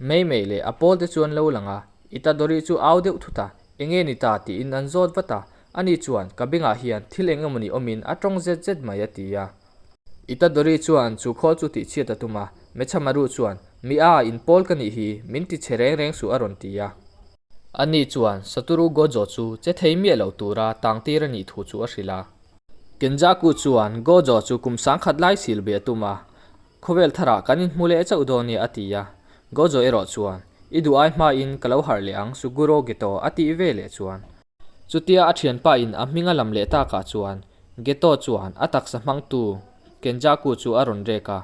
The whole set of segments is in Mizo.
Mei mei leh a pawl te chu an lo lang a, Itadori chu au deuh thut a, Enge ni ta? tiin an zawt vat a, ani chuan, Ka bengah hian thil eng emawni awmin a tawng zet zet mai a ti a. Itadori chuan chu khawl chu tihchhiat a tum a, Mechamaru chuan, Mi a, in pawl ka nih hi, min ti che reng reng suh a rawn ti a. Ani chuan Satoru Gojo chu che thei miah lo tura tangtir a nih thu chu a hrilh a. Kenjaku chuan Gojo chu kum sangkhat lai sil be a tum a, Khawvel tharah kan inhmu leh chauh dawn nia a ti a. Gojo erawh chuan, I duh ai hmain ka lo harh leh ang Suguro Geto a tih ve leh chuan. Chutia a thianpa in a hming a lam leh takah chuan Geto chuan a taksa hmangtu Kenjaku chu a rawn rek a.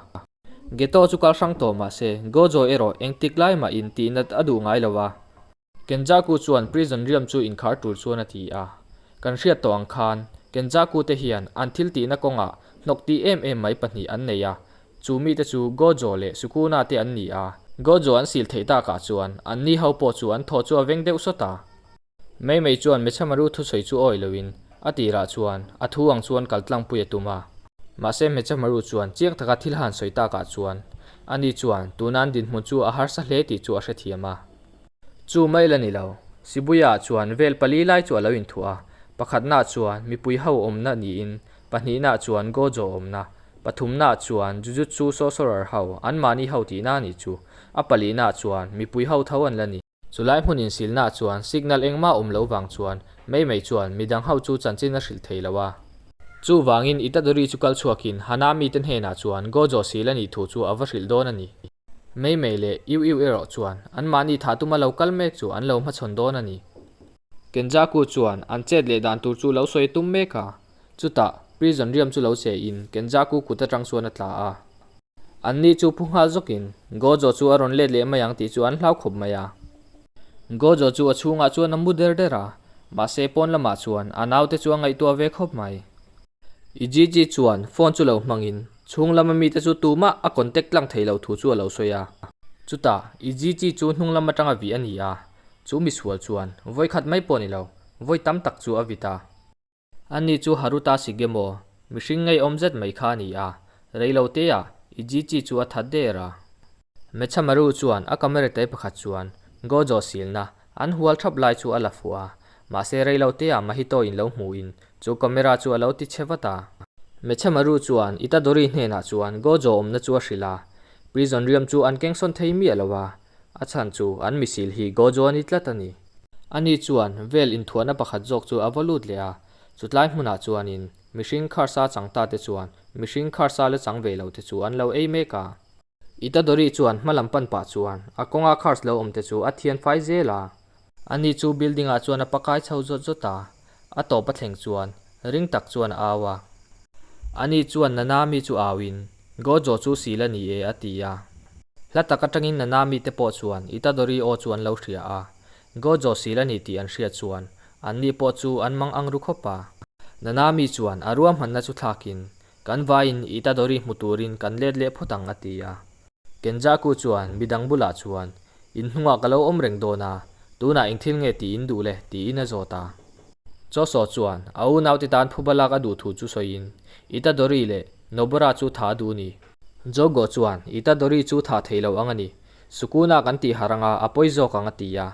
Geto chu kal hrang tawh mah se Gojo erawh engtik lai mahin tihnat a duh ngai lo a. Kenjaku chuan prison riam chu inkhar tur chuan a ti a. Kan hriat tawh ang khan Kenjaku te hian an thil tihna kawngah hnawk tih em em mai pahnih an nei a, chu mite chu Gojo leh Sukuna te an ni a. Gojo an sil theih takah chuan anni ho pawh chu an thaw chu a veng deuh sawt a. Mei mei chuan Mechamaru thusawi chu awi loin a tirah chuan a thu ang chuan kal tlangpui a tum a. Mahse Mechamaru chuan chiang taka thil han sawi takah chuan ani chuan tuna an dinhmun chu a harsa hle tih chu a hrethiam a. Chu mai la ni lo, Shibuya chuan vel pali lai chu a lo inthuah a, pakhatnaah chuan mipui ho awmna niin pahnihnaah chuan Gojo awmna, pathumnaah chuan Jujutsu Sorcerer ho anmahni ho tihna a nih chu, a palihnaah chuan mipui ho tho an la ni. Chulai hmun insilnaah chuan signal engmah awm loh vang chuan Mei Mei chuan midang ho chu chanchin a hrilh thei lo a. Chuvangin Itadori chu kal chhuakin Hanami te hnenah chuan Gojo sil a nih thu chu a va hrilh dawn a ni. Mei Mei leh Iu Iu erawh chuan anmahni thah tuma lo kal mek chu an lo hmachhawn dawn a ni. Kenjaku chuan an chet leh dan tur chu lo sawi tum mek a, chutah prison riam chu lo che in Kenjaku kut atang chuan a tla a. Anni chu phu nghal zawkin Gojo chu a rawn let leh mai ang tih chu an hlau khawp mai a. Gojo chu a chhungah chuan a mu der der a, mahse pawn lamah chuan a naute chu a ngaihtuah ve khawp mai. Ijiji chuan phone chu lo hmangin chhung lama mite chu tumah a contact tlang thei lo thu chu a lo sawi a. Chutah Ijiji chu hnung lam atanga vih a ni a, chu misual chuan vawikhat mai pawh ni lo, vawi tam tak chu a vit a. Ani chu Haruta Shigemo, mihring ngeiawm zet mai kha a ni a, reiloteah Ijichi chu a that der a. Mechamaru chuan a camera te pakhat chuan Gojo silna an hual thap lai chu a la fuh a, mahse reiloteah Mahito in lo hmuhin chu camera chu a lo ti chhe vat a. Mechamaru chuan Itadori hnenah chuan Gojo awmna chu a hrilh a, prison riam chu an kengsawn thei miah lo a, A chhan chu an misil hi Gojo a ni tlat a ni. Ani chuan vel inthuahna pakhat zawk chu a va lut leh a, chutlai hmunah chuanin mihring kharsa chang ta te chuan mihring kharsa la chang ve lo te chu an lo ei mek a. Itadori chuan hma lam pan pah chuan a kawnga khars lo awm te chu a thian fai zel a. Ani chu building ah chuan a pakai chho zawt zawt a, a tawp a thleng chuan ring tak chuan a au a. Ani chuan Nanami chu auin, Gojo chu sil a ni e a ti a. Hla tak atangin Nanami te pawh chuan Itadori aw chu an lo hria a, Gojo sil a ni tih an hriat chuan anni pawh chu an mang ang ru khawp a. Nanami chuan a ruahmanna chu thlakin, Kan vaiin Itadori hmu turin kan let leh phawt ang a ti a. Kenjaku chuan midang bulah chuan, In hnungah ka lo awm reng dawn a, tunah eng thil nge tih in duh le? tiin a zawt a. Choso chuan a unaute tan phuba lak a duh thu chu sawiin, Itadori leh Nobara chu tha a duh ni. Jogo chuan, Itadori chu tha thei lo ang a ni. Sukuna kan tih harh anga a pawi zawk ang a ti a.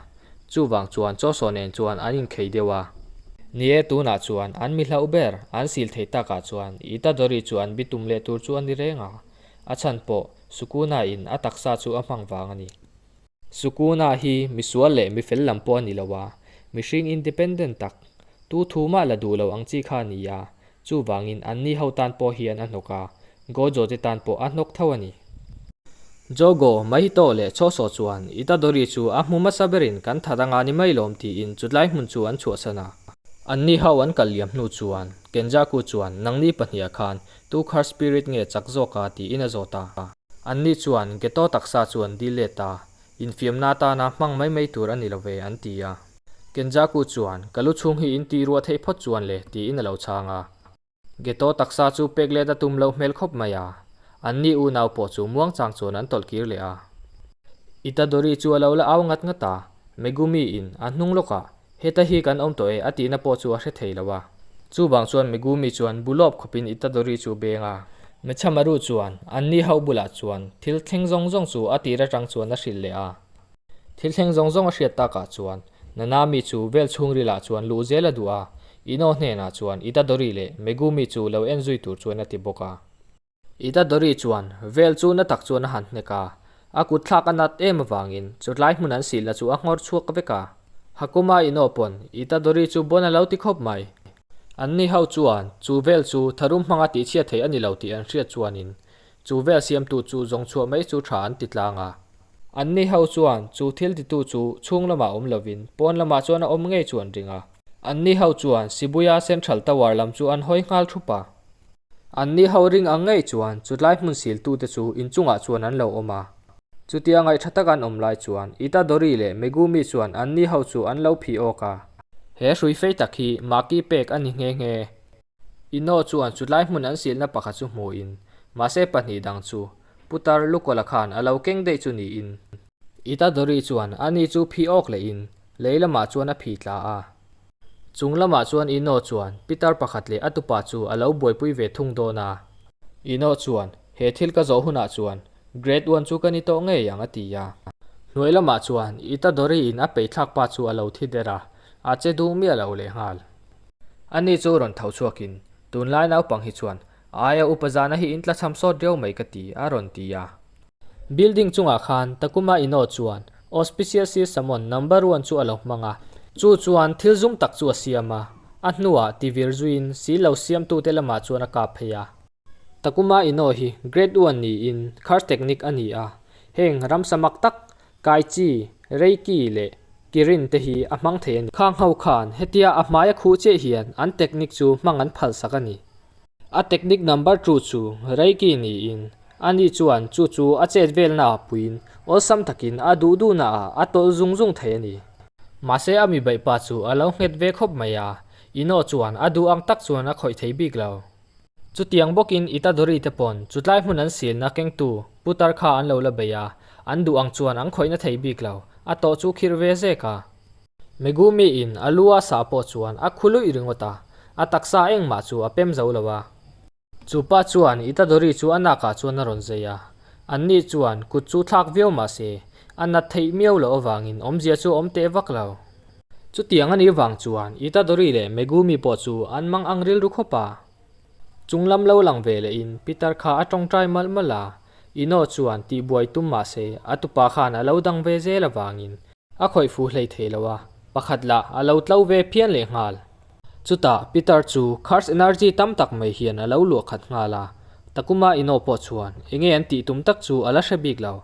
Chuvang chuan Choso nen chuan an inkhei deuh a. Ni e, tunah chuan an mi hlauh ber, an sil thei takah chuan Itadori chu an bitum leh tur chu a ni reng a. A chhan pawh Sukuna in a taksa chu a hmang vang a ni. Sukuna hi misual leh mifel lam pawh a ni lo a, mihring independent tak, tu thu mah la duh lo ang chi kha a ni a, chuvangin anni ho tan pawh hian a hnawk a, Gojo te tan pawh a hnawk tho a ni. Jogo, Mahito leh Choso chuan Itadori chu a hmu hmasa berin kan that anga ni mai lawm tiin chutlai hmun chu an chhuahsan a. Anni ho an kal liam hnu chuan Kenjaku chuan nangni pahniha khan Tu khar spirit nge chak zawk a tiin a zawt a. Anni chuan Geto taksa chu an dil let a, infiamna atana hmang mai mai tur a ni lo ve an ti a. Kenjaku chuan, Ka lu chhung hi in tih ruah theih phawt chuan le tiin a lo chhang a. Geto taksa chu pek let a tum loh hmel khawp mai a. Anni unau pawh chu muangchang chuan an tawlh kir leh a. Itadori chu a lo la au ngat ngat a, Megumi in a hnung lawkah Heta hi kan awm tawh e a tihna pawh chu a hre thei lo a. Chuvang chuan Megumi chuan bulawp khawpin Itadori chu beng a. Mechamaru chuan anni ho bulah chuan thil thleng zawng zawng chu a tir atang chuan a hrilh leh a. Thil thleng zawng zawng a hriat takah chuan Nanami chu vel chhungrilah chuan luh zel a duh a, Ino hnenah chuan Itadori leh Megumi chu lo en zui tur chuan a ti bawk a. Itadori chuan vel chu na tak chuan a han hnek a, a kut thlak a nat em avangin chutlai hmun an silna chu a nghawr chhuak vek a. Hakuma Ino pawn Itadori chu bon a lo ti khawp mai. Anni ho chuan chu vel chu tharum hmanga tihchhiat theih a ni lo tih an hriat chuanin chu vel siamtu chu zawng chhuah mai chu tha an ti tlang a. Anni ho chuan chu thil titu chu chhung lamah awm lovin pawn lamah chuan a awm ngei chu an ring a. Anni ho chuan Shibuya Central Tower lam chu an hawi nghal thup a. Anni ho ring ang ngei chuan chutlai hmun siltute chu inchungah chuan an lo awm a. Chutia ngaih tha taka an awm lai chuan Itadori leh Megumi chuan anni ho chu an lo phih awk a. He hrui fei tak hi Maki pek a ni nghe nghe. Ino chuan chutlai hmun an silna pakhat chu hmuhin, mahse pahnih dang chu Putar Lukola khan a lo keng daih chu niin. Itadori chuan ani chu phih awk lehin lei lamah chuan a phih tla a. Chung lamah chuan Ino chuan pitar pakhat leh a tupa chu a lo buaipui ve thung dawn a. Ino chuan, He thil ka zawh hunah chuan Grade One chu ka ni tawh ngei ang a ti a. Hnuai lamah chuan Itadori in a peithlak pa chu a lo thi der a, a che duh miah lo lehnghal. Ani chu rawn tho chhuakin, Tunlai naupang hi chuan aia upa zana hi in tlachham sawt riau mai ka ti, a rawn ti a. Building chungah khan Takuma Ino chuan Auspicious Summon number one chu a lo hmang a, chu chuan thil zum tak chu a siam a, a hnuah tivir zuiin si lo siamtute lamah chuan a kap phei a. Takuma Ino hi Grade one niin Curse Technique a ni a, heng ramsa mak tak, Kai Chi, Reiki leh Kirin te hi a hmang thei a ni. Khang ho khan hetia a hmai a khuh chiah hian an technique chu hmang an phalsak a ni. A technique number two chu Reiki niin, ani chuan chu chu a chet velna ah puiin awlsam takin a duh duhna ah a tawlh zung zung thei a ni. Mahse a mi baih pa chu a lo nghet ve khawp mai a, Ino chuan a duh ang tak chuan a khawih thei bik lo. Chutiang bawkin Itadori te pawn chutlai hmun an silna kengtu putar kha an lo la bei a, an duh ang chuan an khawihna thei bik lo, a tawh chu khirh ve zek a. Megumi in a lu a sah pawh chuan a khu luih ringawt a, a taksa engmah chu a pem zo lo a. Chu pa chuan Itadori chu a nakah chuan a rawn zei a, anni chuan kut chu thlak viau mah se, a nat theih miau loh avangin awmzia chu awm teh vak lo. Chutiang a nih vang chuan Itadori leh Megumi pawh chu an mang ang rilru khawp a. Chung lam lo lang ve lehin Peter kha a tawngtai malh malh a, Ino chuan tihbuai tum mah se a tupa khan a lo dang ve zel avangin A khawih fu hlei thei lo a, pakhat lah a lo tlo ve phian leh nghal. Chutah Peter chu Curse Energy tam tak mai hian a lo luah khat nghal a, Takuma Ino pawh chuan enge an tih tum tak chu a la hre bik lo.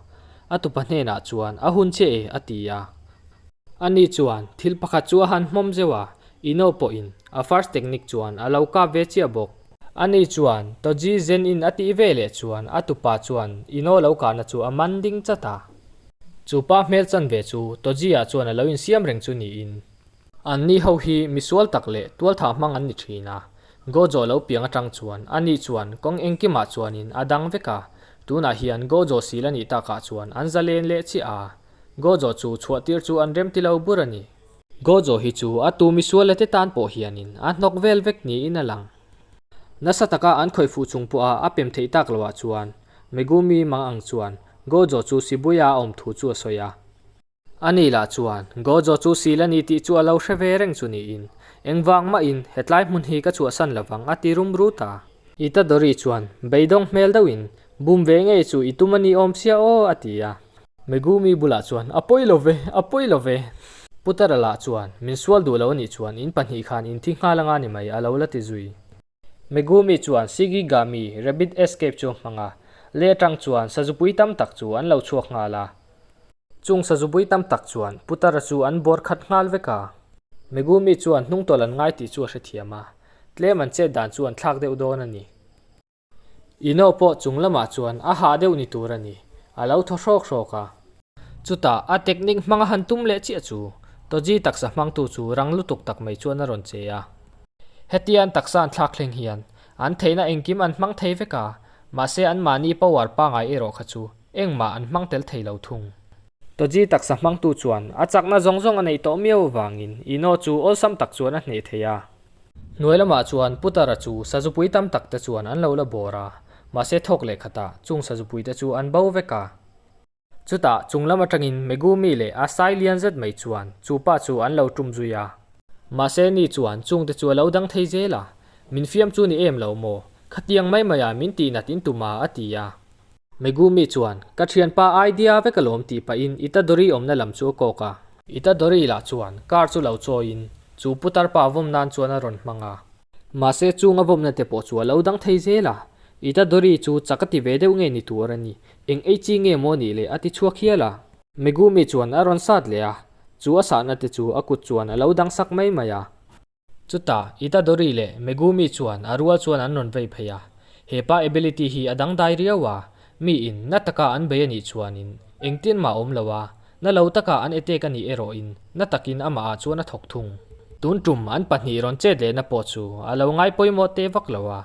A tupa hnenah chuan a hun che e a ti a. Ani chuan thil pakhat chu a han hmawm zeuh a, Ino pawhin a first technique chuan a lo kap ve chiah bawk. Ani chuan Toji Zenin a tih ve leh chuan a tupa chuan Ino lo kahna chu a man ding chat a. Chu pa hmel chanve chu Toji-ah chuan a lo insiam reng chu niin. Anni ho hi misual tak leh tualthah hmang an ni thin a, Gojo lo piang atang chuan ani chuan kawng engkimah chuanin a dang vek a, tunah hian Gojo sil a nih takah chuan an zalen leh chiah a, Gojo chu chhuahtir chu an remti lo bur a ni. Gojo hi chu a tu misual te tan pawh hianin a hnawk vel vek niin a lang. Nasa taka an khawih fuh chung pawha a pem theih tak loah chuan Megumi mang ang chuan Gojo chu Shibuya a awm thu chu a sawi a. Ani lah chuan Gojo chu sil a ni tih chu a lo hre ve reng chu niin, Engvang mahin hetlai hmun hi ka chhuahsan lovang a ti rum rut a. Itadori chuan beidawng hmel deuhin, Bum ve ngei chu i tum a ni awm sia aw a ti a. Megumi bulah chuan, A pawi lo ve, a pawi lo ve. Putara lah chuan, Min sual duh lo a nih chuan in pahnih khan in thi nghal anga ni mai a lo la ti zui. Megumi chuan Shigigami Rabbit Escape chu a hmang a, leh atang chuan sazupui tam tak chu an lo chhuak nghal a. Chung sazupui tam tak chuan Putara chu an bawr khat nghal vek a. Megumi chuan hnungtawlh an ngai tih chu a hrethiam a, tlem an chet dan chu an thlak deuh dawn a ni. Ino pawh chung lamah chuan a hah deuh ni tur a ni, a lo thaw hrawk hrawk a. Chutah a technique hmanga han tum leh chiah chu Toji taksa hmangtu chu rang lutuk tak mai chuan a rawn che a. Hetia an taksa an thlak thleng hian an theihna engkim an hmang thei vek a, mahse anmahni power pangai erawh kha chu engmah an hmang tel thei lo thung. Toji taksa hmangtu chuan a chakna zawng zawng a neih tawh miau avangin Ino chu awlsam tak chuan a hneh thei a. Hnuai lamah chuan Putara chu sazupui tam tak te chuan an lo la bawr a, mahse thawk leh khatah chung sazupui te chu an bo vek a. Chutah chung lam atangin Megumi leh a sai lian zet mai chuan chu pa chu an lo tum zui a. Mahse ni chuan chungte chu a lo dang thei zel a, Min fiam chu ni em lo maw? Khatiang mai maia min tihnat in tum a, a ti a. Megumi chuan, Ka thianpa idea vek alawm tih pahin Itadori awmna lam chu a kawk a. Itadori lah chuan car chu lo chawiin chu putar pa vawm nan chuan a rawn hmang a. Mahse chung a vawmna te pawh chu a lo dang thei zel a. Itadori chu chak a ti ve deuh nge ni tur a ni, eng ei chi nge maw nih le a ti chhuak hial a. Megumi chuan a rawn sat leh a, chu a sahna te chu a kut chuan a lo dang sak mai mai a. Chutah Itadori leh Megumi chuan a rual chuan an rawn vei phei a, he pa ability hi a dangdai riau a, mi in na taka an bei a nih chuanin engtin mah a awm lo a, na lo taka an attack a nih erawhin na takin amah ah chuan a thawk thung. Tun tum an pahnih rawn chet lehna pawh chu a lo ngai pawimawh teh vak lo a,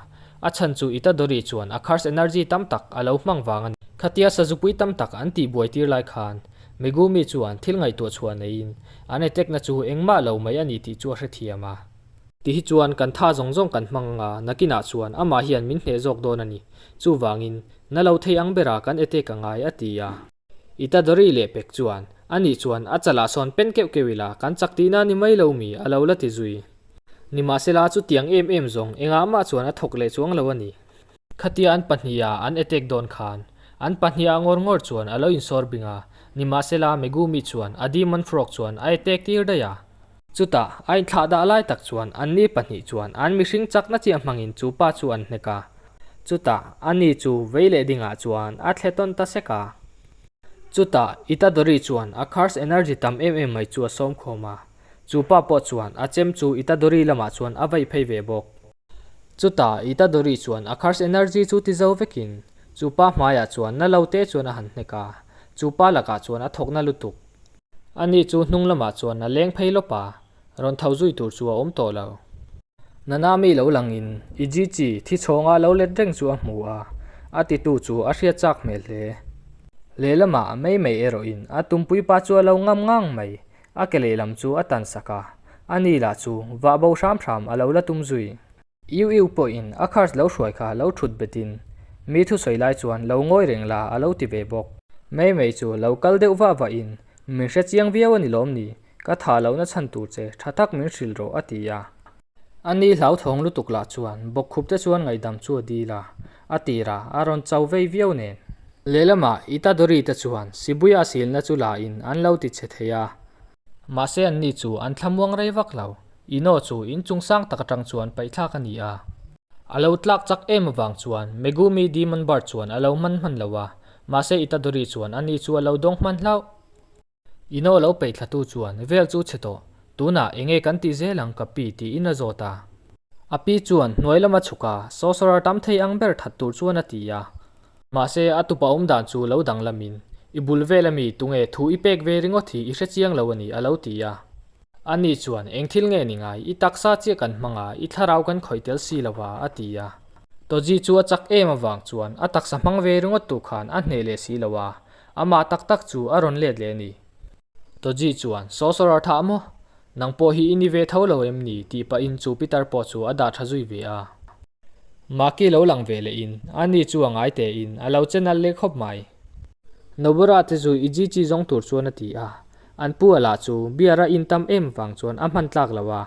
a chhan chu Itadori chuan a curse energy tam tak a lo hmang vang a ni. Khatia sazupui tam tak an tihbuai tir lai khan Megumi chuan thil ngaihtuah chhuah neiin an attack na chu engmah lo mai a ni tih chu a hrethiam a. Ti hi chuan kan tha zawng zawng kan hmang anga nakinah chuan amah hian min hneh zawk dawn a ni. Chuvangin, na lo thei ang bera kan attack a ngai a ti a. Itadori leh pek chuan, Anih chuan a chalah sawn pen keuh keuh ila kan chak tihna ni mai lo mi a lo la ti zui. Nimahsela chutiang em em zawng engah mah chuan a thawk leh chuang lo a ni. Khatia an pahniha an attack dawn khan, an pahniha ngawr ngawr chuan a lo insawr bing a, nimahsela Megumi chuan a Demon Frog chuan a attack tir daih a. Chutah, a inthlah dah lai tak chuan anni pahnih chuan an mihring chakna chiah hmangin chu pa chu an hnek a. Chutah, ani chu vei leh dingah chuan a thle tawn ta sek a. Chutah, Itadori chuan a curse energy tam em em mai chu a sawm khawm a. Chu pa pawh chuan a chem chu Itadori lamah chuan a vaih phei ve bawk. Chutah Itadori chuan a curse energy chu ti zo vekin chu pa hmaiah chuan na lo te chuan a han hnek a, chu pa lakah chuan a thawkna lutuk. Ani chu hnung lamah chuan a leng phei lawp a, rawn tho zui tur chu a awm tawh lo. Nanami lo langin Ijichi thi chhawnga lo let reng chu a hmu a, a titu chu a hriat chak hmel hle. Lehlamah mei mei erawhin a tumpui pa chu a lo ngam ngang mai, A ke lehlam chu a tan sak a, a ni lah chu vah bo hram hram a lo la tum zui. Iu Iu pawhin a cars lo hruai kha lo thut betin mi thusawi lai chuan lo ngawi reng la a lo ti ve bawk. Mei mei chu lo kal deuh vah vahin min hre chiang viau a ni lawm ni, ka thah lohna chhan tur che tha tak min hrilh rawh a ti a. A ni hlauthawng lutuk lah chuan bawkkhup te chuan ngaihdam chu a dil a, a tirah a rawn cho vei viau nen. Lehlamah Itadori te chuan Shibuya silna chu la in an lo ti chhe thei a. Mahse anni chu an thlamuang rei vak lo, Ino chu in chung sang tak atang chuan paihthlak a ni a. A lo tlak chak em avang chuan Megumi Demon Bird chuan a lo man hman lo a, mahse Itadori chuan ani chu a lo dawng hman hlauh. Ino lo peih thlatu chuan vel chu chhe tawh, tunah enge kan tih zel ang ka pi tiin a zawt a. A pi chuan hnuai lama chhuk a, sorcerer tam thei ang ber that tur chuan a ti a. Mahse a tupa awm dan chu lo danglamin, I bul vel ami tunge thu i pek ve ringawt hi i hre chiang lo a ni a lo ti a. Ani chuan eng thil nge ni ngai, i taksa chiah kan hmang a, i thlarau kan khawih tel si lo a, a ti a. Toji chu a chak em avang chuan a taksa hmang ve ringawt tu khan a hneh leh si lo a, Amah tak tak chu a rawn let leh a ni. Toji chuan, Sorcerer thah maw? Nang pawh hi i ni ve tho lo em ni? tih pahin chu pitar pawh chu a dah tha zui ve a. Maki lo lang ve lehin ani chu a ngai tein a lo che nalh leh khawp mai. Nobura te chu Ijichi zawng tur chuan a ti a, an pu a lah chu beer a in tam em vang chuan a hman tlak lo a.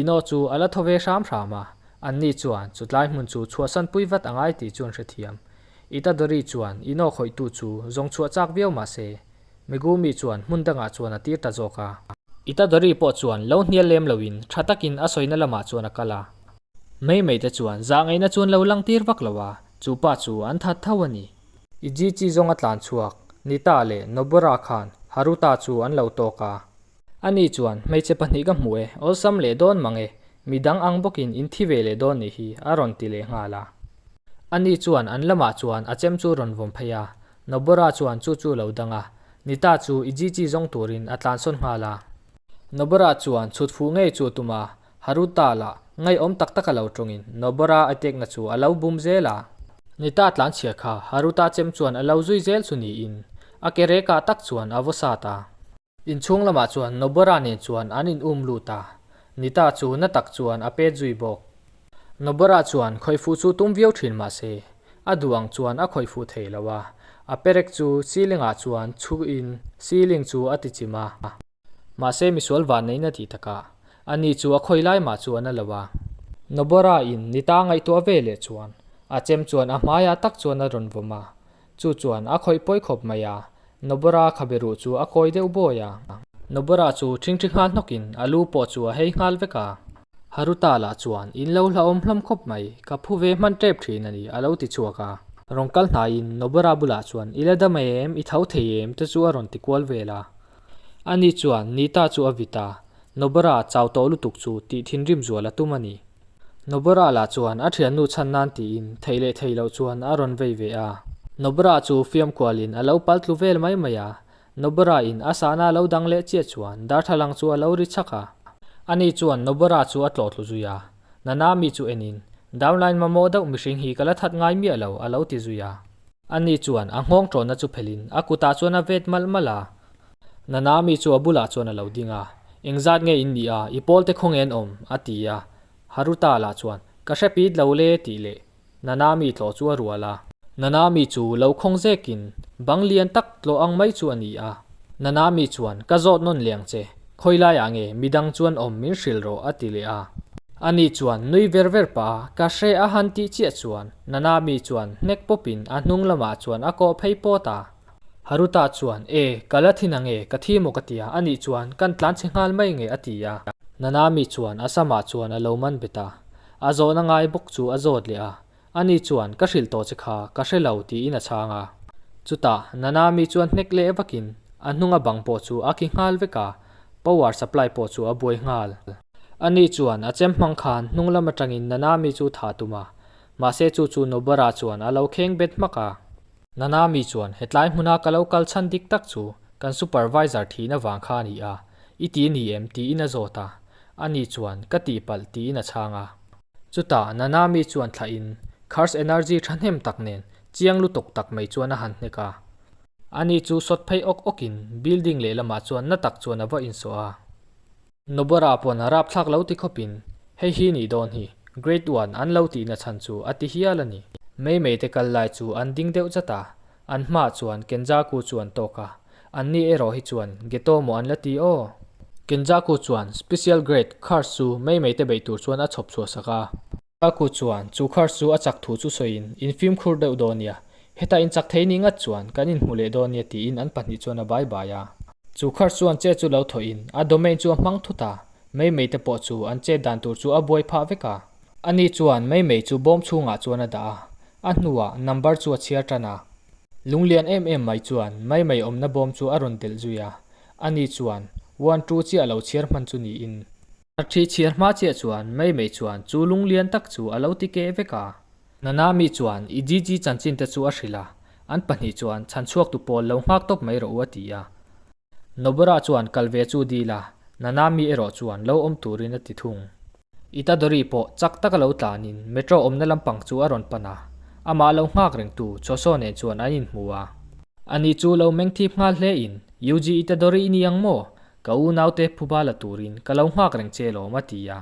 Ino chu a la thaw ve hram hram a, anni chuan chutlai hmun chu chhuahsan pui vat a ngai tih chu an hrethiam. Itadori chuan Ino khawihtu chu zawng chhuah chak viau mah se, Megumi chuan hmun dangah chuan a tir ta zawk a. Itadori pawh chuan lo hnial lem loin tha takin a sawina lamah chuan a kal a. Mei mei te chuan zah ngaihna chuan lo lang tir vak lo a, chu pa chu an that tho a ni. Ijichi zawng a tlan chhuak, Nita leh Nobura khan Haruta chu an lo tawk a. Ani chuan, Hmeichhe pahnih ka hmu e, awlsam leh dawn mang e, midang ang bawkin in thi ve leh dawn nih hi, a rawn ti leh nghal a. Ani chuan an lamah chuan a chem chu rawn vawm phei a, Nobora chuan chu chu lo dang a, Nita chu Ijichi zawng turin a tlansawn nghal a. Nobora chuan chhut fuh ngei chu a tum a, Haruta lah ngaihawm tak taka lo tawngin Nobora a tekna chu a lo bum zel a. Nita tlanchhia kha Haruta chem chuan a lo zui zel chu niin a ke rekah tak chuan a vaw sat a. Inchhung lamah chuan Nobara nen chuan an in um lut a, Nita chu na tak chuan a pet zui bawk. Nobara chuan khawih fuh chu tum viau thin mah se, a duh ang chuan a khawih fuh thei lo a, A perek chu ceiling ah chuan chhu in ceiling chu a ti chim a. Mahse misual vanneihna tih takah ani chu a khawi lai mah chu a na lo a. Nobara in nita ngaihtuah ve leh chuan a chem chuan a hmaiah tak chuan a rawn vawm a. Chu chuan a khawih pawi khawp mai a, Nobara khabe ruh chu a kawi deuh bawi a. Nobara chu ṭhingṭhi nghal hnawkin a lu pawh chu a hei nghal vek a. Haruta lah chuan in lo hlauhawm hlawm khawp mai, ka phu ve hman ṭep ṭhin a ni, a lo ti chhuak a. Rawn kal hnaiin Nobara bulah chuan i la dam em, i tho thei em te chu a rawn ti kual vel a. Ani chuan Nita chu a vit a, Nobara chau tawh lutuk chu tih thinrim zual a tum a ni. Nobara lah chuan a thiannu chhan nan tiin thei leh thei loh chuan a rawn vei ve a. Nobara chu fiam kualin a lo pal tlu vel mai mai a. Nobara in a sahna lo dang leh chiah chuan darthlalang chu a lo ri chhak a. Ani chuan Nobara chu a tlawh tlu zui a. Nanami chu enin, Downline mamawh deuh mihring hi ka la that ngai miah lo, a lo ti zui a. Ani chuan a nghawng tawhna chu phelhin a kutah chuan a vet malh malh a. Nanami chu a bulah chuan a lo ding a, Engzat nge in nih a, i pawlte khawnge an awm? a ti a. Haruta lah chuan, Ka hre pit lo le tih leh Nanami tlawh chu a rual a. Nanami chu lo khawng zekin bang lian tak tlawh ang mai chu a ni a. Nanami chuan, Ka zawt nawn leh ang che, khawi laiah nge midang chuan awm min hrilh rawh a ti leh a. Ani chuan nui ver ver pah a, Ka hre a han tih chiah chuan Nanami chuan hnek pawpin a hnung lamah chuan a kawh phei pawt a. Haruta chuan, E, ka la thin ang e, ka thi maw ka ti a, anih chuan kan tlan chhe nghal mai nge a ti a. Nanami chuan a samah chuan a lo man bet a, a zawhna ngai bawk chu a zawt leh a, ani chuan ka hrilh tawh che kha, ka hre lo tiin a chhang a. Chutah Nanami chuan hnek leh vakin a hnunga bang pawh chu a khi nghal vek a, power supply pawh chu a buai nghal. Ani chuan a chem hmang khan hnung lam atangin Nanami chu thah tum a, mahse chu chu Nobara chuan a lo kheng bet hmak a. Nanami chuan, Hetlai hmuna ka lo kal chhan dik tak chu kan supervisor thihna vang kha a ni a, i ti ni em? tiin a zawt a. Ani chuan, Ka tihpalh tiin a chhang a. Chutah Nanami chuan thlahin Curse energy thahnem tak nen chiang lutuk tak mai chuan a han hnek a. Ani chu sawt phei awk awkin building lehlamah chuan na tak chuan a va insawh a. Nobara pawn a rapthlak lo ti khawpin, Hei hi nih dawn hi, Great One an lo tihna chhan chu a ti hial a ni. Mei mei te kal lai chu an ding deuh chat a, an hmaah chuan Kenjaku chu an tawk a, anni erawh hi chuan Geto maw an la ti aw? Kenjaku chuan Special Grade Curse chu mei mei te beih tur chuan a chhawp chhuah sak a. Aku chuan chu curse chu a chak thu chu sawiin, In fimkhur deuh dawn nia, heta in chak thei ni ngat chuan kan inhmu leh dawn nia tiin an pahnih chuan a bai bai a. Chu curse chuan che chu lo thawhin a domain chu a hmang thut a, mei mei te pawh chu an chet dan tur chu a buai phah vek a. Ani chuan mei mei chu bawm chhungah chuan a dah a, a hnuah number chu a chhiar tan a. Lunglian em em mai chuan mei mei awmna bawm chu a rawn delh zui a, ani chuan one two chiah lo chhiar hman chu niin. A thi chhiar hma chiah chuan Mei Mei chuan chu lung lian tak chu a lo ti keh vek a. Nanami chuan i Gigi chanchin te chu a hrilh a, an pahnih chuan chhan chhuak tu pawl lo nghak tawp mai rawh u a ti a. Nobara chuan kal ve chu dil a, Nanami erawh chuan lo awm turin a ti thung. Itadori pawh chak taka lo tlanin metro awmna lampang chu a rawn pan a, amah lo nghak rengtu Choso nen chuan an inhmu a. Ani chu lo meng thip nghal hle in, Yuji Itadori i ni ang maw? Ka unaute phuba la turin ka lo nghak reng che lawm a ti a.